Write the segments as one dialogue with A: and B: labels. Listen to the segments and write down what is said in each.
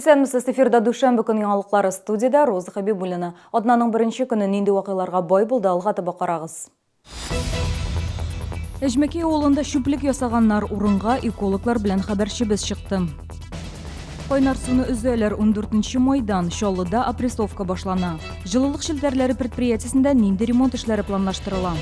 A: Исәнмесез, эфирда дүшәмбе көн яңалыклары студиядә Роза Хәбибуллина. Атнаның беренче көне нинди вакыйларга бай булды, алга таба карагыз. Әҗмәкәй авылында чүплек ясаганнар урынга экологлар белән хәбәрчебез чыкты. Кайнар суны өзәләр 14 майдан Чаллыда опрессовка башлана. Җылылык челтәрләре предприятиесендә нинди ремонт эшләре планлаштырыла?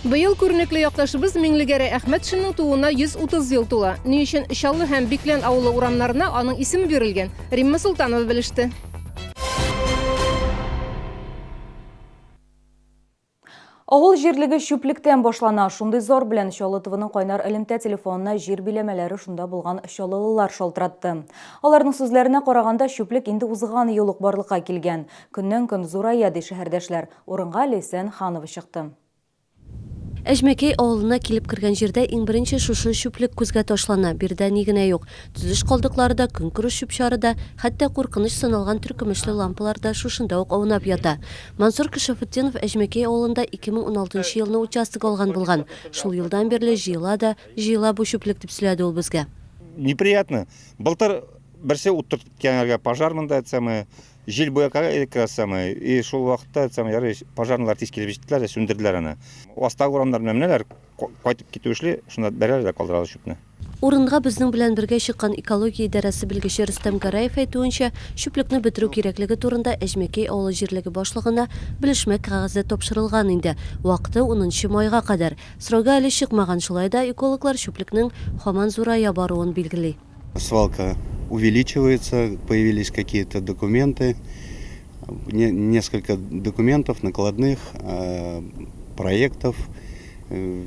B: Быел күренекле якташыбыз Миңлегәрәй Әхмәтшинның тууына 130 ел тула. Ни өчен Чаллы һәм Биклән авылы урамнарына аның исеме бирелгән? Римма Солтанова белеште.
A: Авыл җирлеге чүплектән башлана. Шундый зар белән Чаллы ТВның кайнар элемтә телефонына җир биләмәләре шунда булган чаллылылар шалтыратты. Аларның сүзләренә караганда, чүплек инде узган ел ук барлыкка килгән. Көннән-көн зурая, ди шәһәрдәшләр. Урынга Ләйсән Ханова чыкты.
C: Әҗмәкәй авылына килеп кергән җирдә иң беренче шушы чүплек күзгә ташлана. Биредә ни генә юк. Төзелеш калдыклары да, көнкүреш чүп-чары да, хәтта куркыныч саналган төркемешле лампалар да шушында ук аунап ята. Мансур Кәшәфетдинов Әҗмәкәй авылында 2016 елны участок алган булган. Шул елдан бирле җыела да, җыела бу чүплек, дип сөйләде ул безгә.
D: Неприятно. Былтыр берсе ут төртеп киткән пожар монда, это самое. Җил бу якка как раз самое. И шул вакытта это самое, ярый, пожарныйлар тиз килеп җиттеләр дә сүндерделәр аны. Астагы урамнар белән менәләр, кайтып китү эшли, шунда бәрәләр дә калдыралар чүпне.
C: Урынга безнең белән бергә чыккан экология идарәсе белгече Рөстәм Гәрәев әйтүенчә, чүплекне бетерү кирәклеге турында Әҗмәкәй авылы җирлеге башлыгына белешмә кәгазе тапшырылган инде. Вакыты, унынчы майга кадәр. Срогы әле чыкмаган, шулай да экологлар чүплекнең һаман зурая баруын билгели.
E: Свалка увеличивается, появились какие-то документы, несколько документов, накладных, э, проектов э,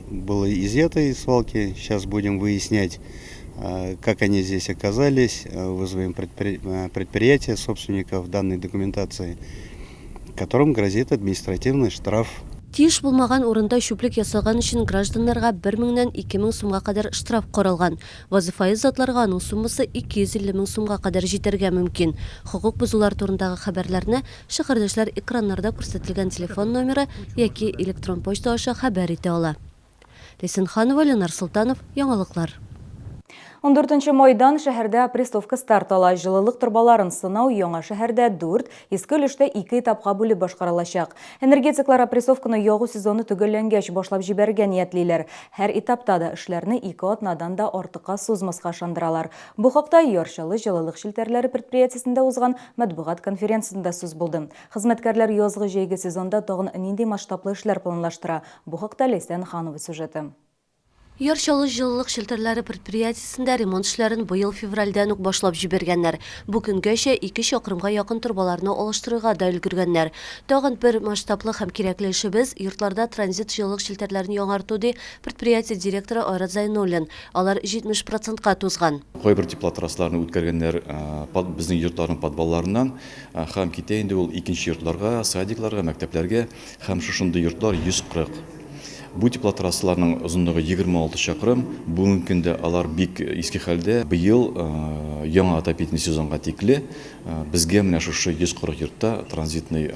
E: было изъято из свалки. Сейчас будем выяснять, э, как они здесь оказались, вызовем предприятие собственников данной документации, которым грозит административный штраф.
C: Тиеш булмаган урында чүплек ясаган өчен гражданнарга бер меңнән 2000 сумга кадәр штраф каралган. Вазыйфаи затларга аның суммасы 250 мең сумга кадәр җитәргә мөмкин. Хокук бозулар турындагы хәбәрләрне шәһәрдәшләр экраннарда күрсәтелгән телефон номеры яки электрон почта аша хәбәр итә ала. Ләйсән Ханова, Ленар Солтанов, Яңалыклар.
A: 14 майдан шәһәрдә опрессовка старт ала. Җылылык торбаларын сынау яңа шәһәрдә 4, иске өлештә 2 этапка бүлеп башкарылачак. Энергетиклар опрессовканы ягу сезоны төгәлләнгәч башлап җибәрергә ниятлиләр. Һәр этапта да эшләрне 2 атнадан да артыкка сузмаска ышандыралар. Бу хакта Яр Чаллы җылылык челтәрләре предприятиесендә узган матбугат конференциясендә сүз булды. Хезмәткәрләр язгы-җәйге сезонда тагын нинди масштаблы эшләр планлаштыра? Бу хакта Ләйсән Ханова сюжеты.
C: Яр Чаллы җылылык челтәрләре предприятиесендә ремонт эшләрен быел февральдән үк башлап җибәргәннәр. Бу көнгәчә ике чакрымга якын торбаларны алыштырырга да өлгергәннәр. Тагын бер масштаблы һәм кирәкле эшебез, йортларда транзит җылылык челтәрләрен яңарту, ди предприятие директоры Айрат Зәйнуллин. Алар 70 процентка тузган.
F: Кайбер теплотрассаларны үткәргәннәр безнең йортларның подвалларыннан һәм китә инде ул икенче йортларга, садикларга, мәктәпләргә. Һәм шушындый йортлар 140. Бу теплотрассаларның озынлыгы 26 чакрым. Бүгенге көндә алар бик иске хәлдә. Быел яңа отопительный сезонга тикле безгә менә шушы 140 йортта транзитный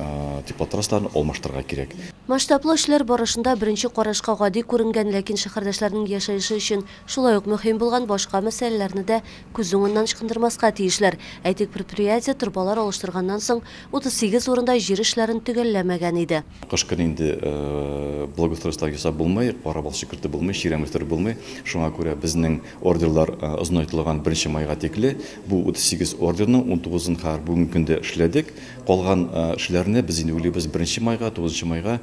F: теплотрассаларны алмаштырырга кирәк.
C: Масштаблы эшләр барышында беренче карашка гади күренгән, ләкин шәһәрдәшләрнең яшәеше өчен шулай ук мөһим булган башка мәсьәләләрне дә күз уңыннан ычкындырмаска тиешләр. Әйтик, предприятие торбалар алыштырганнан соң 38 урында җир эшләрен төгәлләмәгән иде.
F: Кыш көне инде благоустройстволар ясап булмый, кара балчык кертеп булмый, чирәм үстереп булмый. Шуңа күрә безнең ордерлар озынайтылган беренче майга тикле. Бу 38 ордерның унтугызын хәзер бүгенге көндә эшләдек. Калган эшләрне без инде уйлыйбыз беренче майга, тугызынчы майга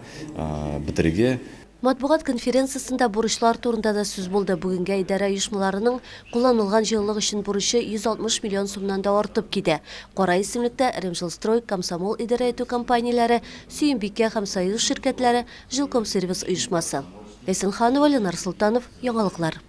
F: бетерергә.
C: Матбугат конференциясендә бурычлар турында да сүз булды. Бүгенгә идарә оешмаларының кулланылган җылылык өчен бурычы 160 миллион сумнан да артып китә. Кара исемлектә, Ремжилстрой, Комсомол идарә итү компанияләре, Сөембикә һәм Союз ширкәтләре, Жилкомсервис оешмасы. Ләйсән Ханова, Ленар Солтанов, Яңалыклар.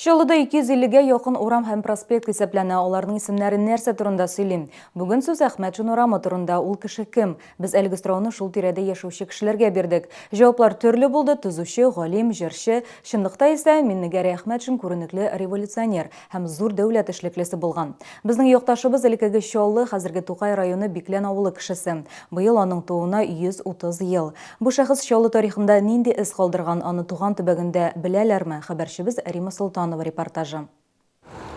A: Чаллыда 250 гә якын урам һәм проспект исәпләнә. Аларның исемнәре нәрсә турында сөйли? Бүген сүз Әхмәтшин урамы турында. Ул кеше кем? Без әлеге сорауны шул тирәдә яшәүче кешеләргә бирдек. Җаваплар төрле булды, төзүче, галим, җырчы. Чынлыкта исә Миннегәрәй Әхмәтшин күренекле революционер һәм зур дәүләт эшлеклесе булган. Безнең якташыбыз элеккеге Чаллы, хәзерге Тукай районы Биклән авылы кешесе. Быел аның тууына 130 ел. Бу шәхес Чаллы тарихында нинди эз калдырган, аны туган төбәгендә беләләрме? Хәбәрчебез Рима Солтанова репортажы.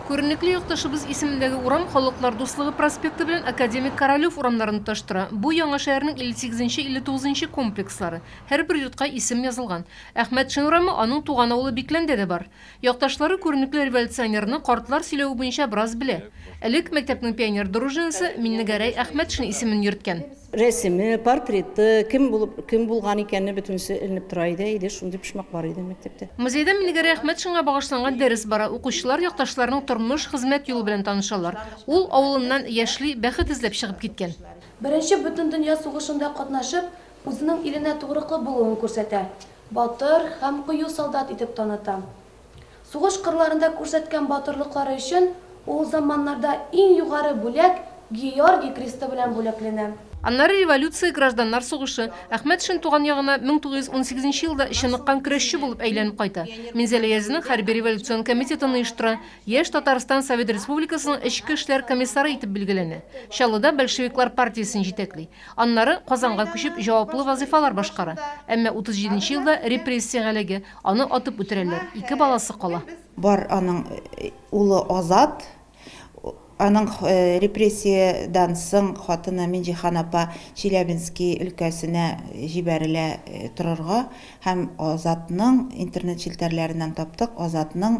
B: Күренекле якташыбыз исемендәге урам Халыклар дуслыгы проспекты белән Академик Королев урамнарын тоташтыра. Бу яңа шәһәрнең 58 нче, 59 нчы комплекслары. Һәрбер йортка исем язылган. Әхмәтшин урамы аның туган авылы Бикләндә дә бар. Якташлары күренекле революционерны картлар сөйләве буенча бераз белә. Элек мәктәпнең пионер дружинасы Миннегәрәй Әхмәтшин исемен йөрткән.
G: Рәсеме, портреты, кем булып, кем булган икәне бөтенесе эленеп тора иде. Әйдә, шундый почмак бар иде мәктәптә.
B: Музейда Миннегәрәй Әхмәтшинга багышланган дәрес бара. Укучылар якташларының тормыш, хезмәт юлы белән танышалар. Ул авылыннан яшьли бәхет эзләп чыгып киткән.
H: Беренче бөтендөнья сугышында катнашып, үзенең иленә тугрыклы булуын күрсәтә, батыр һәм кыю солдат итеп таныта. Сугыш кырларында күрсәткән батырлыклары өчен ул заманнарда иң югары бүләк Георгий кресты белән бүләкләнә.
B: Аннары революция, гражданнар сугышы. Әхмәтшин туган ягына 1918 нче елда чыныккан көрәшче булып әйләнеп кайта. Минзәлә язының хәрби-революцион комитетын оештыра, Яшь Татарстан Совет Республикасының эчке эшләр комиссары итеп билгеләнә. Чаллыда большевиклар партиясен җитәкли. Аннары Казанга күчеп җаваплы вазыйфалар башкара. Әмма 37 нче елда репрессиягә эләгә, аны атып үтерәләр, ике баласы кала.
I: Бар аның улы Азат, аның репрессиядән соң хатыны Минҗиһан апа Челябински өлкәсенә җибәрелә торырга һәм Азатның, интернет челтәрләреннән таптык, Азатның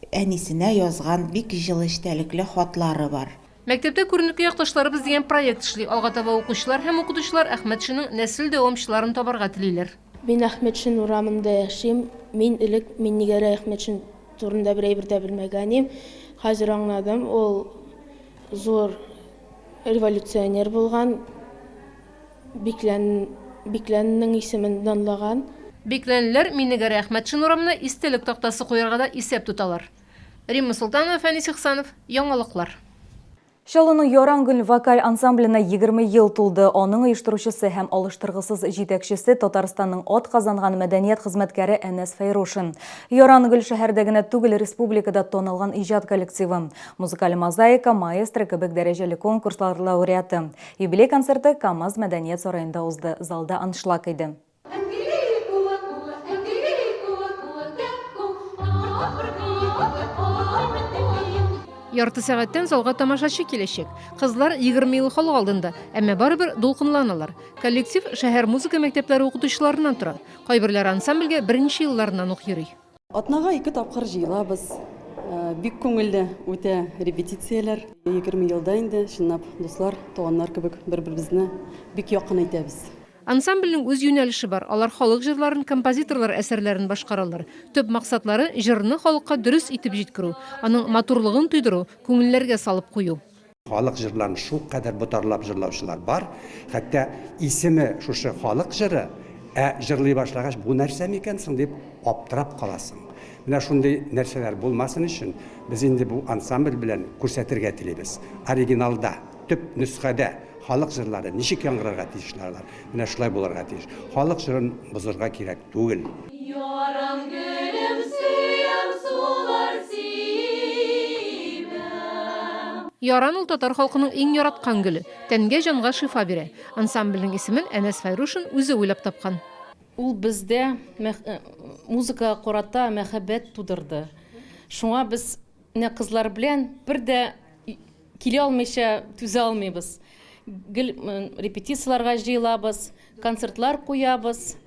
I: әнисенә язган бик җылы эчтәлекле хатлары бар.
B: Мәктәптә Күренекле якташларыбыз дигән проект эшли. Алга таба укучылар һәм укытучылар Әхмәтшинның нәсел дәвамчыларын табарга телиләр.
J: Мин Әхмәтшин урамында яшим. Мин элек Миннегәрәй Әхмәтшин турында бер әйбер дә белмәгән идем. Хәзер аңладым, ул зур революционер булган, Биклән, Бикләннең исемен данлаган.
B: Бикләнлеләр Миннегәрәй Әхмәтшин урамына истәлек тактасы куярга да исәп тоталар. Римма Солтанова, Фәнис Ихсанов, Яңалыклар.
A: Чаллының Яран гөл вокаль ансамбленә 20 ел тулды. Аның оештыручысы һәм алыштыргысыз җитәкчесе Татарстанның атказанган мәдәният хезмәткәре Әнәс Фәйрушин. Яран гөл шәһәрдә генә түгел, республикада танылган иҗат коллективы. Музыкаль мозаика, маэстро кебек дәрәҗәле конкурслар лауреаты. Юбилей концерты КАМАЗ мәдәният сараенда узды. Залда аншлаг иде.
B: Ярты сәгатьтән залга тамашачы киләчәк. Кызлар 20 ел халык алдында, әмма барыбер дулкынланалар. Коллектив шәһәр музыка мәктәпләре укытучыларыннан тора. Кайберләре ансамбльгә беренче елларыннан ук йөри.
K: Атнага ике тапкыр җыелабыз. Бик күңелле үтә репетицияләр. 20 елда инде, чынлап, дуслар, туганнар кебек бер-беребезне бик якын итәбез.
B: Ансамбльнең үз юнәлеше бар, алар халык җырларын, композиторлар әсәрләрен башкаралар. Төп максатлары, җырны халыкка дөрес итеп җиткерү, аның матурлыгын тойдыру, күңелләргә салып кую.
L: Халык җырларын шулкадәр ботарлап җырлаучылар бар, хәтта исеме шушы халык җыры, ә җырлый башлагач, бу нәрсә микән соң дип аптырап каласың. Менә шундый нәрсәләр булмасын өчен, без инде бу ансамбль белән күрсәтергә телибез, оригиналда, төп нөсхәдә халык җырлары ничек яңгырарга тиешләр алар, менә шулай булырга тиеш. Халык җырын бозырга кирәк түгел.
M: Яран гөлем сөям сулар сибәм.
B: Яран ул татар халкының иң яраткан гөле. Тәнгә җанга шифа бирә. Ансамбльнең исемен Әнәс Фәйрушин үзе уйлап тапкан.
N: Ул бездә музыкага карата мәхәббәт тудырды. Шуңа без менә кызлар белән бер дә килә алмыйча түзә алмыйбыз. Гел репетицияләргә җыелабыз, концертлар куябыз.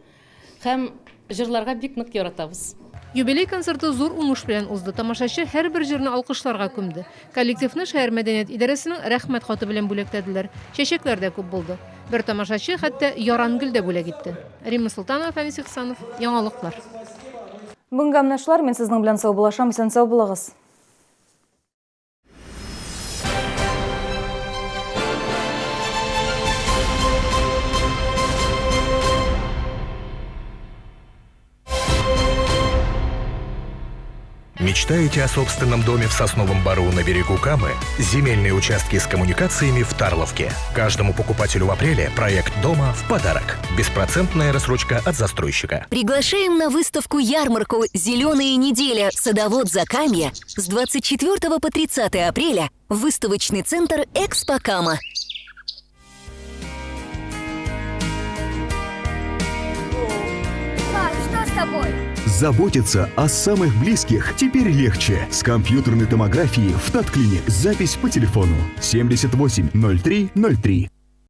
N: Һәм җырларга бик нык яратабыз.
B: Юбилей концерты зур уңыш белән узды. Тамашачы һәрбер җырны алкышларга күмде. Коллективны шәһәр мәдәният идарәсенең Рәхмәт хаты белән бүләкләделәр. Чәчәкләр дә күп булды. Бер тамашачы хәтта яран гөл дә бүләк итте. Римма Солтанова, Фәнис Ихсанов, Яңалыклар.
A: Бүгенгә менә шулар, мин сезнең белән саубуллашам, исән-сау булыгыз.
O: Мечтаете о собственном доме в Сосновом Бору на берегу Камы? Земельные участки с коммуникациями в Тарловке. Каждому покупателю в апреле проект дома в подарок. Беспроцентная рассрочка от застройщика.
P: Приглашаем на выставку-ярмарку «Зеленая неделя. Садовод Закамья» с 24 по 30 апреля в выставочный центр «Экспо Кама».
M: Пап, что с тобой?
Q: Заботиться о самых близких теперь легче. С компьютерной томографией в Татклиник. Запись по телефону 78 03 03.